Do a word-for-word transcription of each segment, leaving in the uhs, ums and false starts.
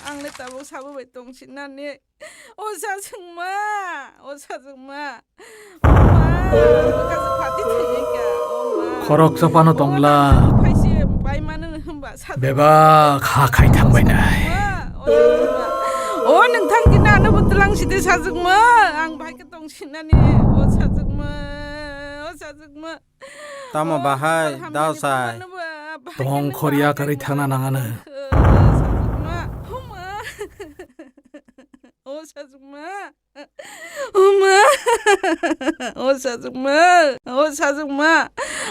Ang le tabuk sabo bai tong sinani. O sajwkma, o sajwkma. O ma, bwkha se phati thangwi kha, o ma. Khorok chopano tongla. Phaise bai mano hwnba sajwkma. Bebak ha khai thangbainai. O sajwkma, o sajwkma. O nwng thang khe ano bo twlang side sajwkma. Ang bai khe tong sinani. O sajwkma, o sajwkma. Tamo bahai, dao sai. Tong khorya kwrwi thangna nangano. O sajwkma. O sajwkma. O ma. O sajwkma. O sajwkma.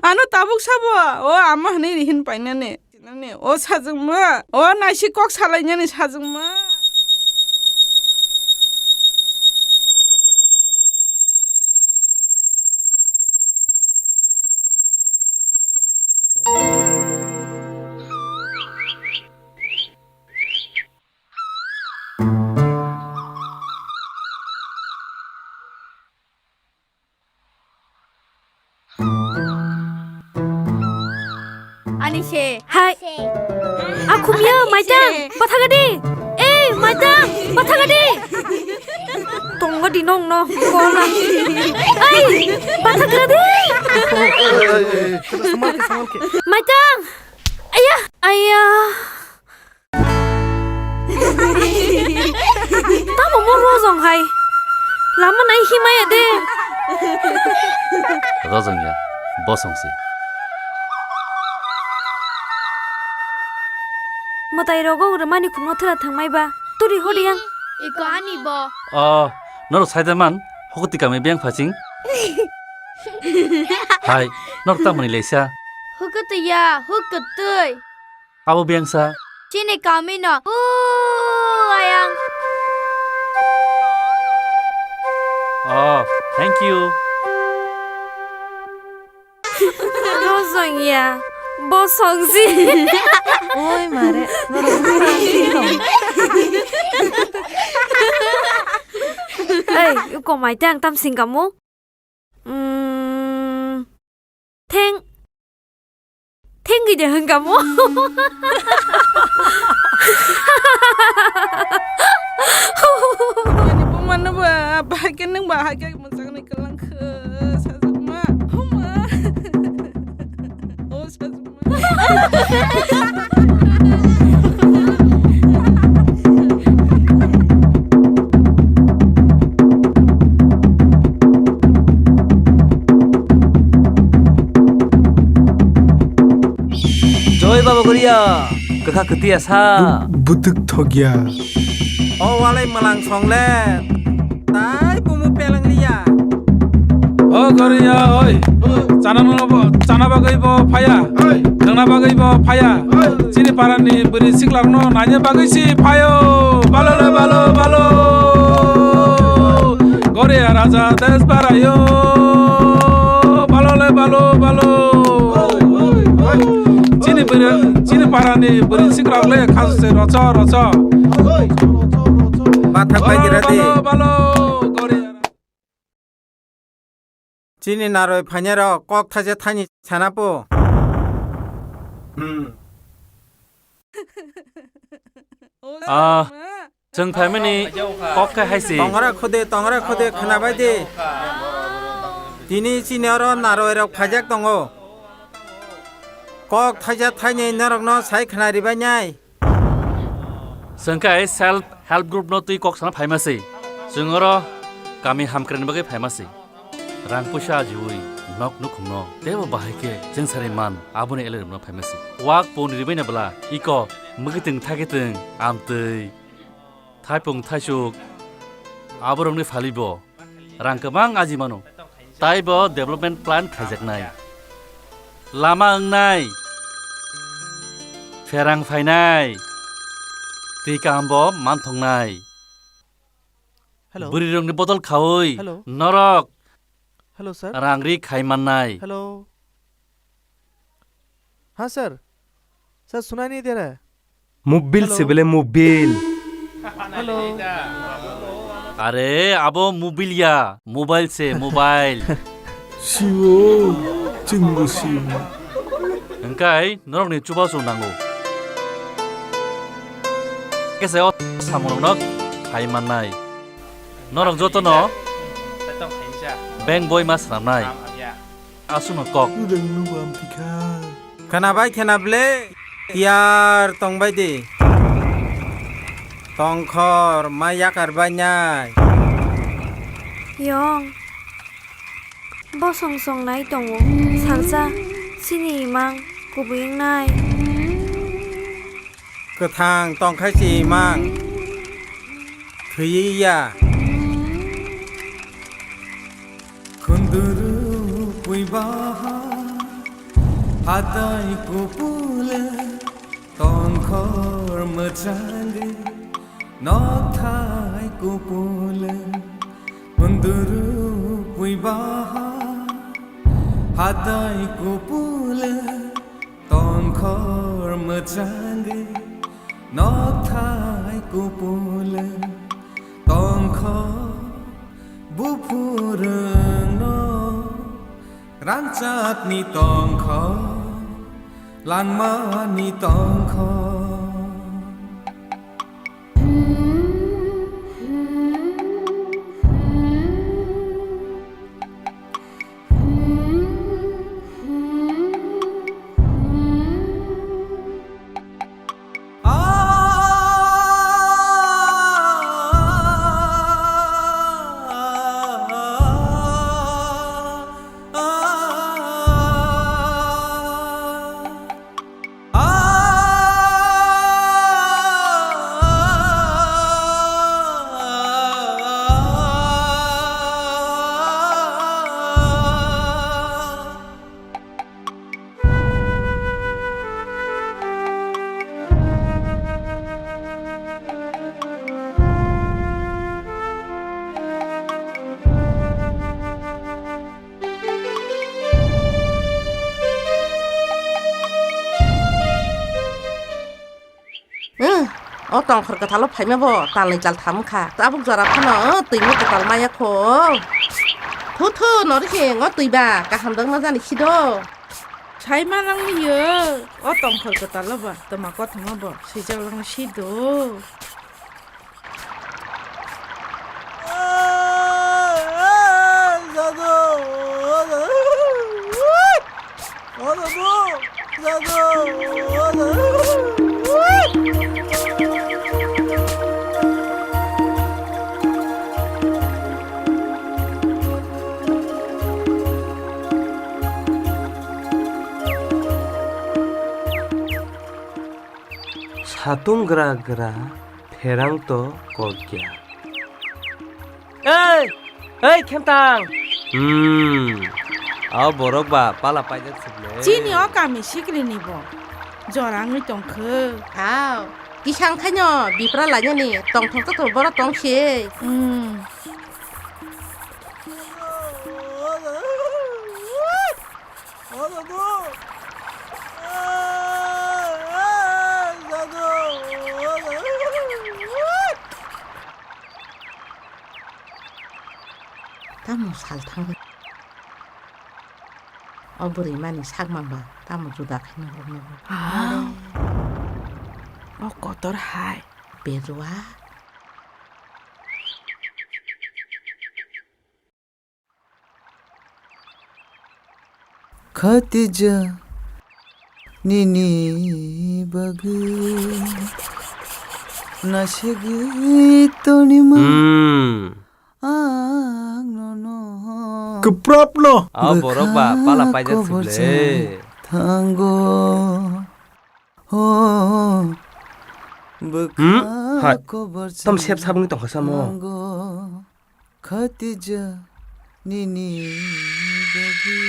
Ano tabuk sabo. O ama hwnwi hin painani. Nani, o sajwkma, o naisi kok salainani sajwkma. Ani se. Hai. A khumya, Maitang, pathagadi. Ei, Maitang, pathagadi. Tongodi nong no, kona. Ei, pathagadi. Maitang. Aya, aya. Tamo mo rojong hai? Lama nai himaya de. Rojong ya, bosong se. Mwtai rogo rwmani khumno thwla thangmai ba. Turi hodi yang. Iko ani bo. Oh, noro saida man, hokoti kami beng phaching. Hai, noro tamani leisa. Hokoti ya, hokotoi. Abo biyangsa. Chini kamino. Ooh, ayang. Oh, thank you. Rojong ya, bosong si. Oi, mare. Ei, uko Maitang tam singkamu? Mm, theng, thengwi de hwnkha mo. Ani bumano ba, bahai khe nwng bahai khe mwchangni kwlang khe sajwkma. Homa. O sajwkma. Joi Baba Goria, kwkha kwtwi asa. Bu-, bwtwk thokya. O walai mwlang song le, tai bumu peleng liya. O Goria, oi, chana no bo, chana bagwi bo phaya, oi, thangna bagwi bo phaya, oi, chini parani bwrwi siklak no naina bagwi si phayo, balo le balo, balo. Goria raja des barayo, balo le balo, balo. Chini bwrwi, chini parani bwrwi siklak le khasu se rocho, rocho. Bathak bai dirati. Balo, balo, balo, Goria. Chini naroi phainai rok kok thaisa thaini sana po. Hmm. Ah, chwng phaimani kok khe hai se. Tongra khode, tongra khode khwnabai di. Tini chini oro naroi rok phaijak tongo. Kok thaisa thaini norokno sai khwnaribai nai. Chwng khe self help group no twi kok sana phaima se. Chwng oro kami hamkrai ni bagwi phaima se. Rang puisa ajiwi nok nukhung no teibo bahai khe chwng sari man aboni elai rwmano phaima se. Wak pon ribai na bwla iko mwkitwng thakitwng amtwi thaipung thaisuk aborokni phalibo rang kwbang aji mano. Taibo development plan khaijaknai. Lama wngnai. Pherang phainai. Twi kahambo manthoknai. Hello. Bwrwirokni bodol khaui. Hello. Norok. Hello, sir. Rang ri khai mannai. Hello. Ha, sir. Sir, sunai nahi de raha hai. Mobile se bole mobile. Hello. Are, abo mobile ya, mobile se, mobile. Siwo, chwngbo siwo. Hwnkhe norokni chubachu nango. Khe se o samungrokno khai mannai. Norok jotono bank boi ma swnamnai. Aswkno kok. Khwnabai khwna ble, tiyar tongbai di. Tongkhor ma yakar bainai. Yong. Bo song song nai tongo. Salsa, chini imang kubui wngnai. Kwthang tongkhai se imang thwiwi ya. Khunduru puibaha hatai kupule tongkhor mwchangwi nokthai kupule khunduru puibaha hatai kupule tongkhor mwchangwi nokthai kupule tongkhor buphurwngno rangchakni tongkhor langmani tongkhor. Hmm, o tongkhor kwthalo phaima bo talni chal tham wngkha. Tabuk jora phano, hmm, twima kwtal maya kho. Thu thu, nori khe ngo twi ba, kaham dwngna jani khido. Sai ma nang liyo, o tongkhor kwtalo ba, twma kothoma bo, swijak lang sido. Satung gra gra, pherang to kokya. Ei, ei, Khentang! Hmm, o borok ba pala paijak sukle. Chini o kami sikri ni bo jora wngwi tongkhe. Aw, kisang khaino bipra lainani tongthok to borok tongse. Hmm. Tamo sal thangwi o bwrwi mani sak mang ba tamo juda khaino rwngno bo. Ah. O kotor hai. Berwa. Khatija nini bagwi nasigi tonima. Hmm. Ang nono. Kwprapno. Ah, borok ba pala paijak sibole. Thango. Oh. Hmm? Hai. Tom sep sabungni tongkha samo. Thango. Khatija nini bagwi.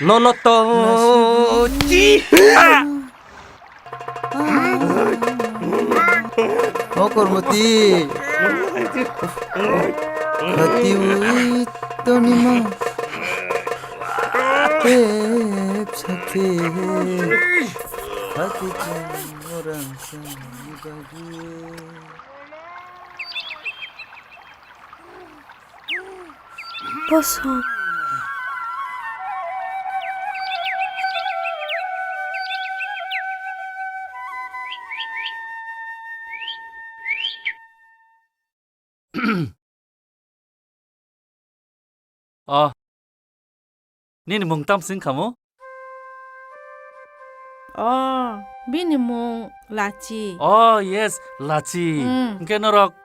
Nono to chi. O Kormoti. Khatiwi tonima. Pep sakhe. Khatija orang sani bagwi. Bosong. Oh, nini mung tam sing khamu? Oh, bini mung Lachi. Oh, yes, Lachi. Hmm. Hwnkhe norok,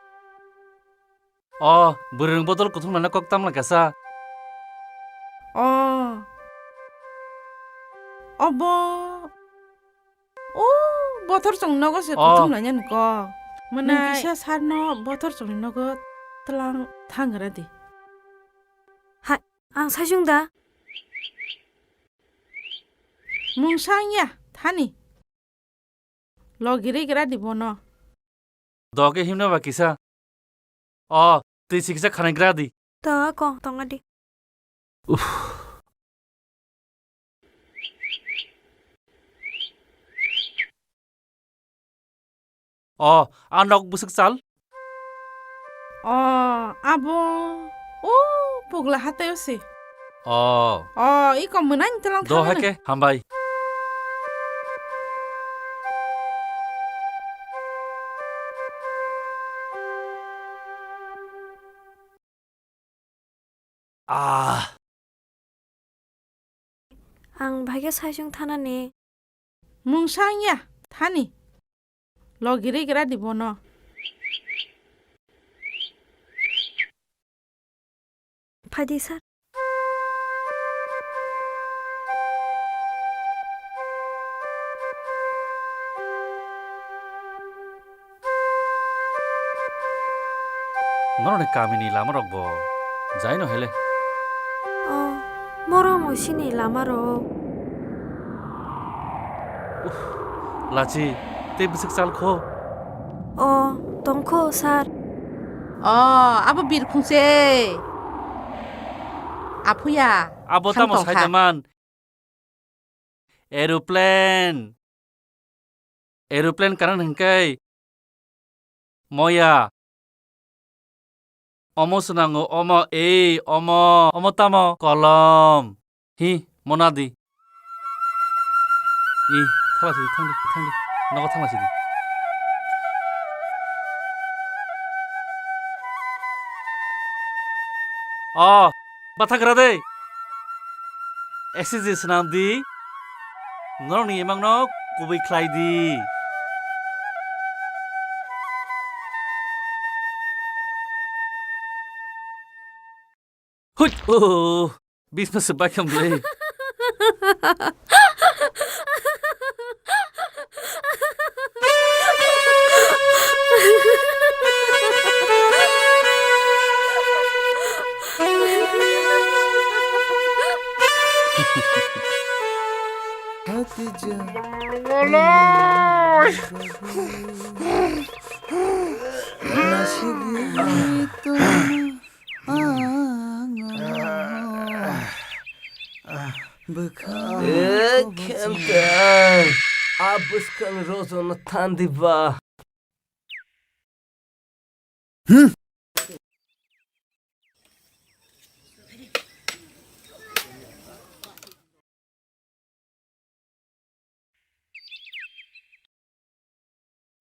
oh, bwrwirok bodol kuthum lana kok tam lai kasa. Oh. Obo. O, bothor chwng nogo se. Oh. Kuthum lainani kok. Mwnai. Nwng kisa sarno bothor chwngni nogo tlang thangra di. Hai, ang saichung da. Mungsa wngya, thani. Logi ri gra di bono. Doge himna ba kisa. O, twi siksa khanai gra di. To ko tonga di. Uff. O, a nok bwswk chal? O, abo, o, pugla hateo se. O. O, iko mwnai tlang. Do thangmani. Hake, hambai. Ah. Ang bahaikhe saichung thanani. Mungsa wngya, thani. Logi ri gra di bono. Phaidi sir. Norokni kamini lamarok bo jaino hele. O, morokno sini lamarok. Uff, Lachi, tei bwswk chal kho? O, tong kho, sir. O, abo birkhung se. Aphuya, abo tamo tong kha. Saidaman. Aeroplane. Aeroplane kanan hwnkhe moya. Omo swnango, omo, ei, omo, omo tamo? Kolom. Hi, mona di. I, thala sidi, thangdi, thangdi. Nogo thala sidi. O, bathagra de. Exercise swnam di. Norokni imangno kubui khlai di. Huit! Oh, bisma se baikam le. Bwkhak. Eh, khemtang. A bwskang rojona thandi ba.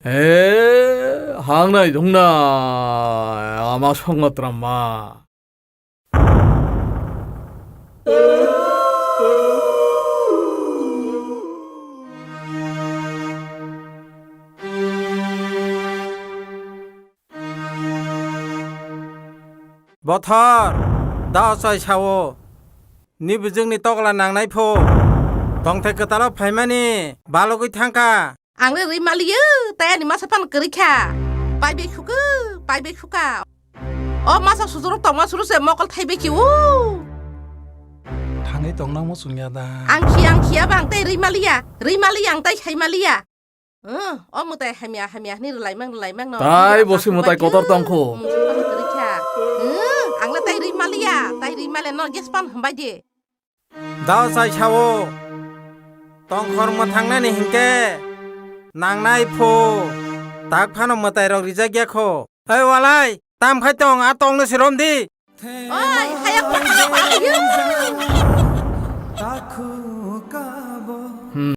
Eh, hangnai dungnai, ama songotra ma. Bothor, da ochai sao, ni bwjwkni tokla nangnai pho, tongthai kwtalo phaimani balogwi thangkha. Ang le rwi maliya, tei ani masa phano kwrwi kha. Paibai khuka, paibai khuka. O masa sujurok tongma suru se mokol thaibai khe o. Thangwi tongnang muchungya da. Ang khiya, ang khiya ba ang tei rwi maliya, rwi maliya ang tei khai maliya. O mwtai hamya hamya hwnwi rwlaimang rwlaimang no. Tai bosi mwtai kotor tongkho. Mungsa phano kwrwi kha. Ang le tai rwi maliya, tai rwi maliya no gas pan hambai de. Da ochai sao, tongkhor mwthangnani hinkhe nangnai pho, tak phano mwtairok rijak ya kho. Hei walai, tam khai tong, a tongno se rom di. Oi, hayok pa, hayok pa, hayok. Hmm.